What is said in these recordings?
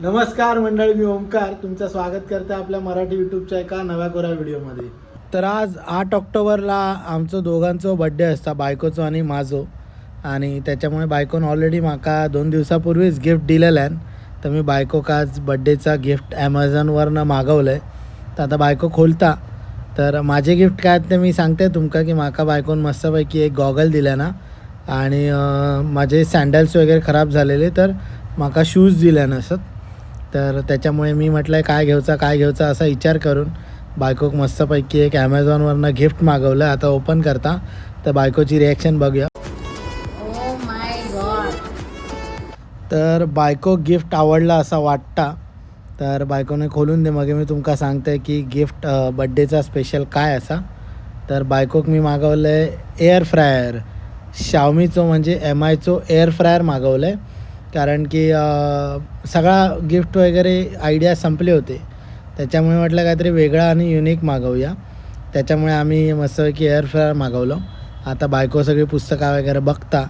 नमस्कार मंडळी, मी ओमकार तुमचं स्वागत करते आपल्या मराठी यूट्यूबच्या एका नव्या कोऱ्या व्हिडिओमध्ये. तर आज 8 ऑक्टोबरला आमचं दोघांचं बड्डे असता, बायकोचं आणि माझं. आणि त्याच्यामुळे बायकोनं ऑलरेडी माका 2 दिवसापूर्वीच गिफ्ट दिलेलं आहे. तर मी बायकोक आज बड्डेचा गिफ्ट ॲमेझॉनवरनं मागवलं आहे. तर आता बायको खोलता. तर माझे गिफ्ट काय आहेत ते मी सांगते तुमका, की माका बायकोन मस्तपैकी एक गॉगल दिला ना आणि माझे सँडल्स वगैरे खराब झालेले, तर माका शूज दिले नसत. तर त्याच्यामुळे मी म्हटलं काय घेऊचा काय घेऊचा असा विचार करून बायकोक मस्तपैकी एक ॲमेझॉनवरनं गिफ्ट मागवलं. आता ओपन करता, तर बायकोची रिॲक्शन बघूया. ओ my God. तर बायको गिफ्ट आवडला असा वाटता, तर बायकोने खोलून दे, मग मी तुमका सांगते की गिफ्ट बड्डेचा स्पेशल काय असा. तर बायकोक मी मागवलं आहे एअर फ्रायर, शावमीचो म्हणजे एमआयचो एअर फ्रायर मागवलं आहे. कारण की सगळा गिफ्ट वगैरे आयडिया संपले होते, त्याच्यामुळे म्हटलं काहीतरी वेगळा आणि युनिक मागवूया. त्याच्यामुळे आम्ही मस्तपैकी एअर फ्रायर मागवलं. आता बायको सगळी पुस्तकं वगैरे बघता.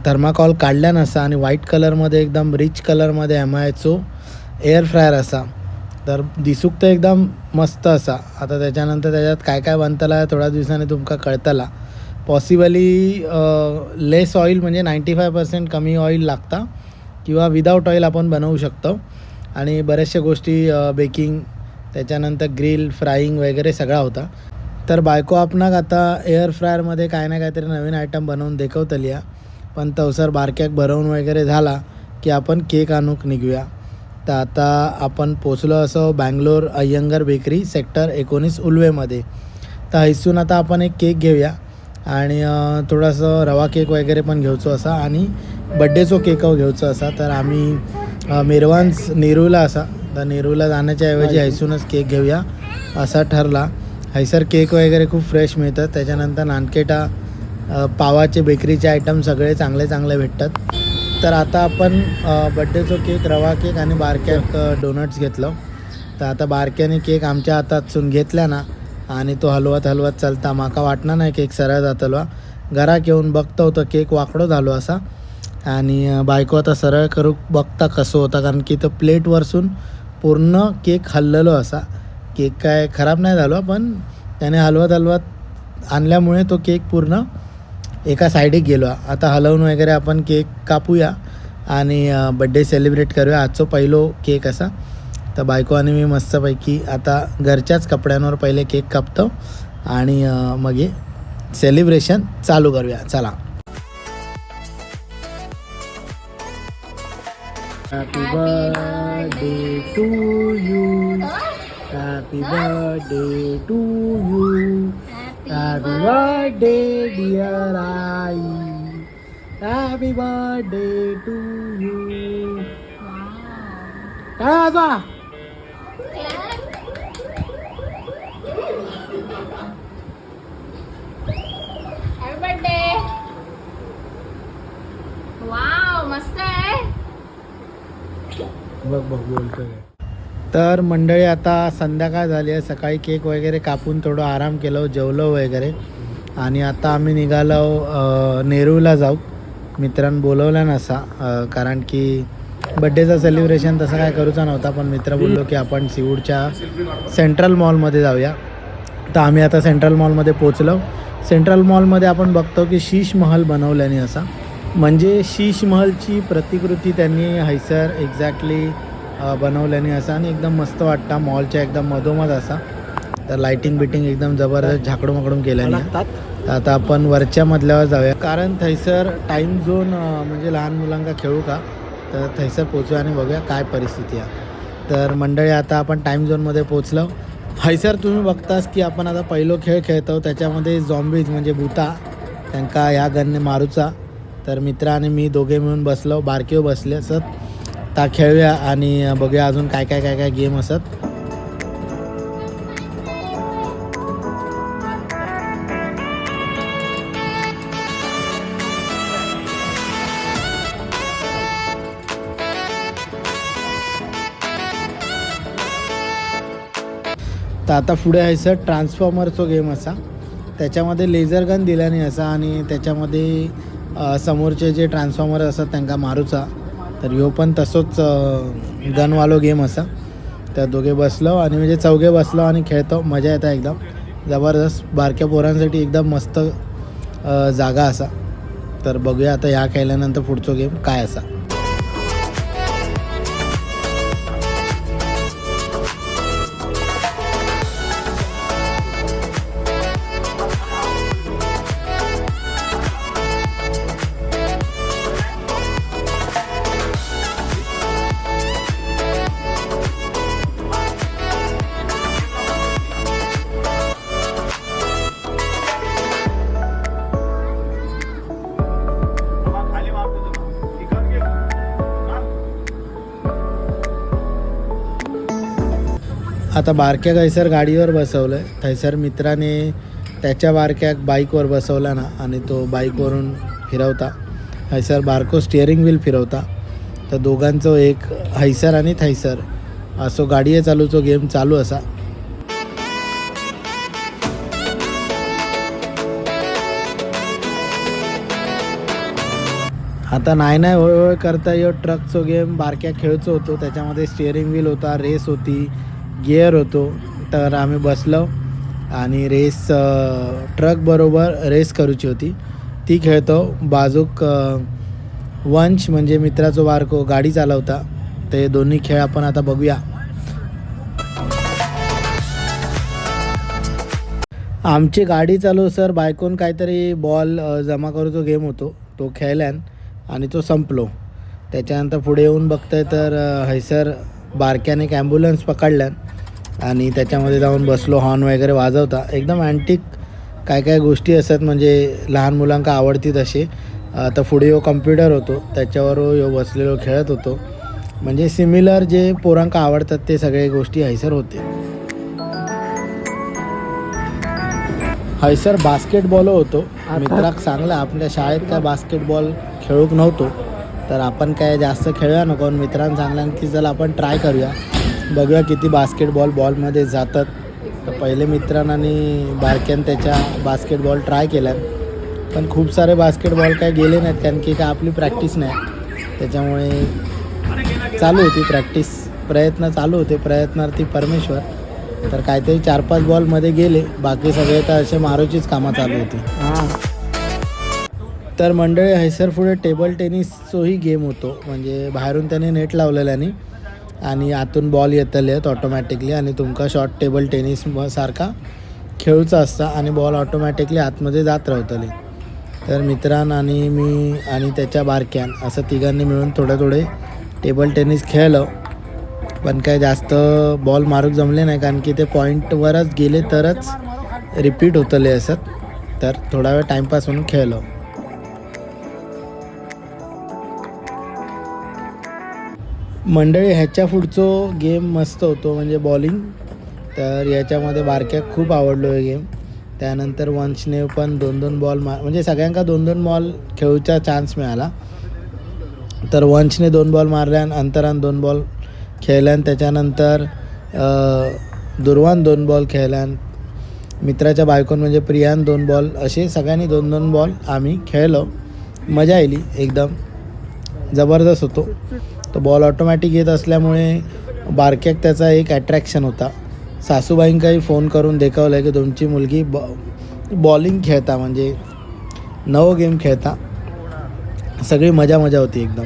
थर्माकॉल काढल्या नसा आणि व्हाईट कलरमध्ये, एकदम रिच कलरमध्ये एमआयचो एअर फ्रायर असा. तर दिसूक तर एकदम मस्त असा. आता त्याच्यानंतर त्याच्यात काय काय बनतला थोड्या दिवसांनी तुमका कळतला. पॉसिबली लेस ऑइल, म्हणजे 95% कमी ऑइल लागता किंवा विदाऊट ऑइल आपण बनवू शकतो. आणि बऱ्याचशा गोष्टी बेकिंग, त्याच्यानंतर ग्रिल, फ्राईंग वगैरे सगळा होता. तर बायको आपणाक आता एअर फ्रायरमध्ये काय ना काहीतरी नवीन आयटम बनवून देखवतली हा. पण तवसर बारक्याक भरवून वगैरे झाला की आपण केक आणूक निघूया. तर आता आपण पोचलो असं बँगलोर अय्यंगर बेकरी, सेक्टर 19, उल्वेमध्ये. तर हैसून आता आपण एक केक घेऊया आणि थोडंसं रवा केक वगैरे पण घेऊचो असा आणि बड्डेचो केक घेऊचो असा. तर आम्ही मिरवान्स नेरूला असा, तर नेरूला जाण्याच्या ऐवजी हैसूनच केक घेऊया असा ठरला. हैसर केक वगैरे खूप फ्रेश मिळतात. त्याच्यानंतर नानकेटा, पावाचे, बेकरीचे आयटम सगळे चांगले चांगले भेटतात. तर आता आपण बड्डेचो केक, रवा केक आणि बारक्याक डोनट्स घेतलं. तर आता बारक्याने केक आमच्या हातातसून घेतल्या ना आणि तो हलवत हलवत चलता. माका वाटणार नाही केक सरळ जातलो. घराक येऊन बघतो तर केक वाकडो झालो असा. आणि बायको आता सरळ करूक बघता कसं होता, कारण की तो प्लेटवरसून पूर्ण केक हललेलो असा. केक काय खराब नाही झालो, पण त्याने हलवत हलवत आणल्यामुळे तो केक पूर्ण एका साईडीक गेलो. आता हलवून वगैरे आपण केक कापूया आणि बड्डे सेलिब्रेट करूया. आजचो पहिलो केक असा. तर बायको आणि मी मस्तपैकी आता घरच्याच कपड्यांवर पहिले केक कापतो आणि मग हे सेलिब्रेशन चालू करूया. चला. Happy birthday to you, happy birthday to you, happy birthday dear I, happy birthday to you. काय वाजवा. Happy birthday. वाव, मस्त आहे. बघ बघ, बोलतोय. तर मंडळी, आता संध्याकाळ झाली आहे. सकाळी केक वगैरे कापून थोडं आराम केलं, जेवलो वगैरे आणि आता आम्ही निघालो नेरूळला जाऊ. मित्रांनी बोलवलं नसा, कारण की बड्डेचा सेलिब्रेशन तसं काय करूचा नव्हता, पण मित्र बोललो की आपण सिवूडच्या सेंट्रल मॉलमध्ये जाऊया. तर आम्ही आता सेंट्रल मॉलमध्ये पोचलो. सेंट्रल मॉलमध्ये आपण बघतो की शीश महल बनवल्याने असा, म्हणजे शीश महलची प्रतिकृती त्यांनी हैसर एक्झॅक्टली बनवल्याने असा. आणि एकदम मस्त वाटतं मॉलच्या एकदम मधोमध असा. तर लाइटिंग बिटिंग एकदम जबरदस्त झाकडून केल्याने. तर आता आपण वरच्या मजल्यावर जाऊया, कारण थैसर टाईम झोन, म्हणजे लहान मुलांका खेळू का. तर थैसर पोचूया आणि बघूया काय परिस्थिती आहे. तर मंडळी, आता आपण टाईम झोनमध्ये पोचलो. हैसर तुम्ही बघतास की आपण आता पहिलो खेळ खेळतो. त्याच्यामध्ये झॉम्बीज म्हणजे भूता, त्यांका ह्या गनने मारूचा. तर मित्र आणि मी दोघे मिळून बसलो, बारकेव बसले असत. ता खेळूया आणि बघूया अजून काय काय काय काय गेम असत. तर आता पुढे आहे सर ट्रान्सफॉर्मरचो गेम असा. त्याच्यामध्ये लेझर गन दिला नाही असा आणि त्याच्यामध्ये समोरचे जे ट्रान्सफॉर्मर असतात त्यांना मारूचा. तर ह्यो पण तसोच गनवालो गेम असा. त्या दोघे बसलो आणि म्हणजे चौघे बसलो आणि खेळतो, मजा येता एकदम जबरदस्त. बारक्या पोरांसाठी एकदम मस्त जागा असा. तर बघूया आता ह्या खेळल्यानंतर पुढचो गेम काय असा. आता बारक्या थैसर गाडीवर बसवलं आहे, थैसर मित्राने त्याच्या बारक्या बाईकवर बसवला ना आणि तो बाईकवरून फिरवता, हैसर बारको स्टिअरिंग व्हील फिरवता. तर दोघांचो एक हैसर आणि थैसर असो गाडये चालूचो गेम चालू असा. आता नाही नाही होय होय करता यो ट्रकचो गेम बारक्या खेळचो होतो. त्याच्यामध्ये स्टिअरिंग व्हील होता, रेस होती, गिअर होतो. तर आम्ही बसलो आणि रेस ट्रकबरोबर रेस करूची होती, ती खेळतो. बाजूक वंश म्हणजे मित्राचो बारको गाडी चालवता. ते दोन्ही खेळ आपण आता बघूया. आमची गाडी चालू सर बायकोन काहीतरी बॉल जमा करूचो गेम होतो, तो खेळल्यान आणि तो संपलो. त्याच्यानंतर पुढे येऊन बघतोय तर हैसर बारक्याने एक ॲम्ब्युलन्स पकडल्यान आणि त्याच्यामध्ये जाऊन बसलो, हॉर्न वगैरे वाजवता. एकदम अँटिक काय काय गोष्टी असतात, म्हणजे लहान मुलांका आवडती तसे. तर पुढे यो कम्प्युटर होतो, त्याच्यावर यो बसलेलो खेळत होतो. म्हणजे सिमिलर जे पोरांका आवडतात ते सगळे गोष्टी हैसर होते. हैसर बास्केटबॉल होतो. मित्राक सांगला आपल्या शाळेत काय बास्केटबॉल खेळूक नव्हतो, तर आपण काय जास्त खेळूया नको. आणि मित्रांना सांगल्यान की चल आपण ट्राय करूया, बघूया किती बास्केटबॉल बॉलमध्ये जातात. तर पहिले मित्रांना आणि बारक्यान त्याच्या बास्केटबॉल ट्राय केल्यान, पण खूप सारे बास्केटबॉल काय गेले नाहीत, कारण की काय आपली प्रॅक्टिस नाही. त्याच्यामुळे चालू होती प्रॅक्टिस, प्रयत्न चालू होते, प्रयत्नार्थी परमेश्वर. तर काहीतरी 4-5 बॉलमध्ये गेले, बाकी सगळे तर असे मारूचीच कामं चालू होती. तर मंडळी हैसर पुढे टेबल टेनिसचोही गेम होतो. म्हणजे बाहेरून त्याने नेट लावलेल्यानी आणि आतून बॉल येतले आहेत ऑटोमॅटिकली आणि तुमका शॉर्ट टेबल टेनिस सारखा खेळूचा असता आणि बॉल ऑटोमॅटिकली आतमध्ये जात राहतले. तर मित्रान आणि मी आणि त्याच्या बारक्यान असं तिघांनी मिळून थोडे थोडे टेबल टेनिस खेळलं, पण काय जास्त बॉल मारूक जमले नाही, कारण की ते पॉईंटवरच गेले तरच रिपीट होतले असत. तर थोडा वेळ टाईमपास म्हणून खेळलो. मंडळी ह्याच्या पुढचो गेम मस्त होतो, म्हणजे बॉलिंग. तर याच्यामध्ये बारक्या खूप आवडलो हे गेम. त्यानंतर वंशने पण 2-2 बॉल मार, म्हणजे सगळ्यांका 2-2 बॉल खेळूचा चान्स मिळाला. तर वंशने 2 बॉल मारल्यान, अंतरान 2 बॉल खेळल्यान, त्याच्यानंतर दुर्वान 2 बॉल खेळल्यान, मित्राच्या बायकोन म्हणजे प्रियान 2 बॉल, असे सगळ्यांनी 2-2 बॉल आम्ही खेळलो. मजा आली, एकदम जबरदस्त होतो. तो बॉल ऑटोमॅटिक येत असल्यामुळे बारक्याक त्याचा एक ॲट्रॅक्शन होता. सासूबाईंकाही फोन करून देखवलं की तुमची मुलगी बॉलिंग खेळता, म्हणजे नवं गेम खेळता. सगळी मजा मजा होती एकदम.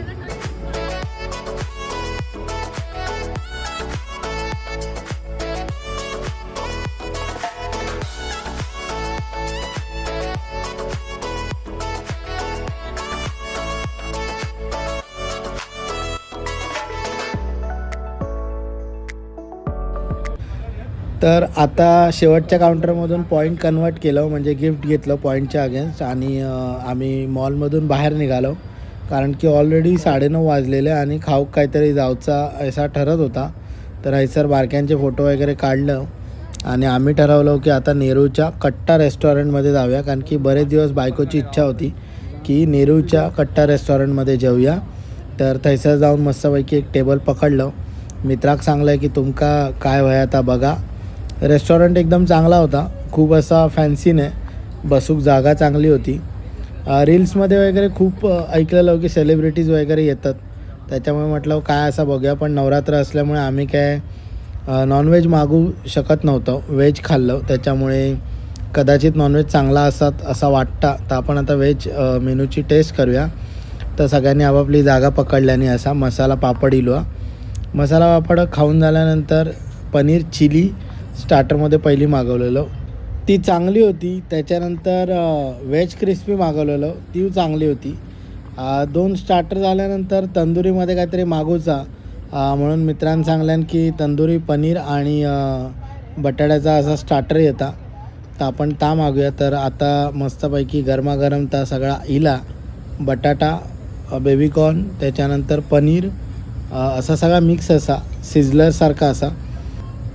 तर आता शेवटच्या काउंटरमधून पॉईंट कन्वर्ट केलं, म्हणजे गिफ्ट घेतलं पॉईंटच्या अगेन्स्ट आणि आम्ही मॉलमधून बाहेर निघालो, कारण की ऑलरेडी 9:30 वाजलेले आणि खाऊक काहीतरी जायचा असा ठरत होता. तर हैसर बारक्यांचे फोटो वगैरे काढलं आणि आम्ही ठरवलं की आता नेरूळच्या कट्टा रेस्टॉरंटमध्ये जाऊया, कारण की बरेच दिवस बायकोची इच्छा होती की नेरूळच्या कट्टा रेस्टॉरंटमध्ये जेवूया. तर थैसर जाऊन मस्तपैकी एक टेबल पकडलं. मित्राक सांगलं की तुमका काय व्हाय आता बघा. रेस्टॉरंट एकदम चांगला होता, खूप असा फॅन्सी नाही, बसूक जागा चांगली होती. रील्समध्ये वगैरे खूप ऐकलेलं की सेलिब्रिटीज वगैरे येतात, त्याच्यामुळे म्हटलं काय असं बघूया. पण नवरात्र असल्यामुळे आम्ही काय नॉनव्हेज मागू शकत नव्हतो, व्हेज खाल्लं. त्याच्यामुळे कदाचित नॉनव्हेज चांगला असतात असा वाटता. तर आपण आता व्हेज मेनूची टेस्ट करूया. तर सगळ्यांनी आपापली जागा पकडल्याने असा मसाला पापड इलो. मसाला पापड खाऊन झाल्यानंतर पनीर चिली स्टार्टरमध्ये पहिली मागवलेलं, ती चांगली होती. त्याच्यानंतर व्हेज क्रिस्पी मागवलेलं, ती चांगली होती. दोन स्टार्टर झाल्यानंतर तंदुरीमध्ये काहीतरी मागूचा म्हणून मित्रांनी सांगल्यान की तंदुरी पनीर आणि बटाट्याचा असा स्टार्टर येता, तर आपण ता मागूया. तर आता मस्तपैकी गरमागरम ता सगळा इला बटाटा, बेबीकॉर्न, त्याच्यानंतर पनीर, असा सगळा मिक्स असा सिझलरसारखा असा.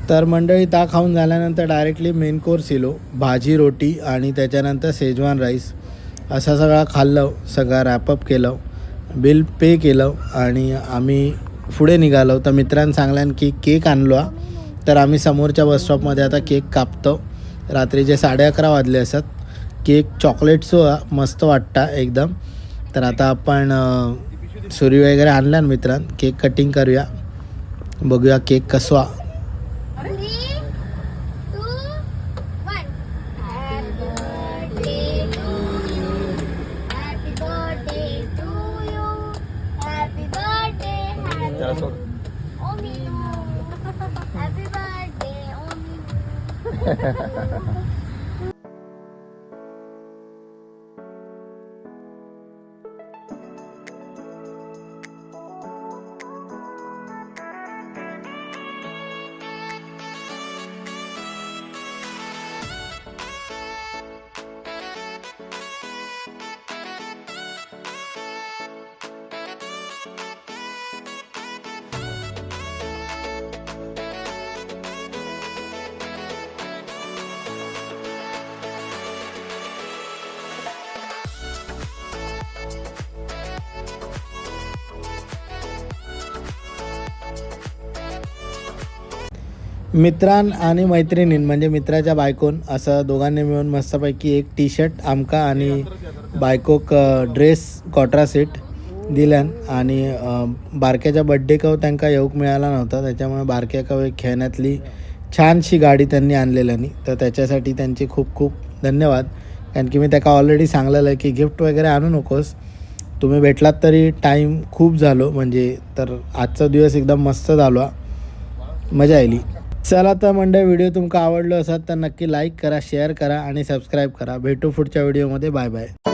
तर मंडळी ता खाऊन झाल्यानंतर डायरेक्टली मेन कोर्स इलो, भाजी रोटी आणि त्याच्यानंतर शेजवान राईस असा सगळा खाल्लं. सगळा रॅपअप केलं, बिल पे केलं आणि आम्ही पुढे निघालो. तर मित्रांनी सांगल्यान की केक आणलो हा. तर आम्ही समोरच्या बसस्टॉपमध्ये आता केक कापतो. रात्रीचे 11:30 वाजले असत. केक चॉकलेटचं मस्त वाटता एकदम. तर आता आपण सुरी वगैरे आणल्या ना मित्रां, केक कटिंग करूया, बघूया cake Kaswan. 3, 2, 1. Happy birthday to you. Happy birthday to you. Happy birthday, happy oh Minu. Happy birthday, oh Minu. मित्रां आणि मैत्रिणीं म्हणजे मित्राच्या बायकोन असं दोघांनी मिळून मस्तपैकी एक टी शर्ट आमका आणि बायकोक ड्रेस कॉट्रा सेट दिल्यान. आणि बारक्याच्या बड्डे कव त्यांका येऊक मिळाला नव्हता, त्याच्यामुळे बारक्याकव एक खेळण्यातली छानशी गाडी त्यांनी आणलेल्यानी, तर त्याच्यासाठी त्यांचे खूप खूप धन्यवाद. कारण की मी त्याका ऑलरेडी सांगलेलं आहे की गिफ्ट वगैरे आणू नकोस, तुम्ही भेटलात तरी टाईम खूप झालो म्हणजे. तर आजचा दिवस एकदम मस्त झालो, मजा आली. चला तर मंडळी, व्हिडिओ तुमका आवडलो असाल तर नक्की लाईक करा, शेअर करा आणि सबस्क्राईब करा. भेटू पुढच्या व्हिडिओमध्ये. Bye bye.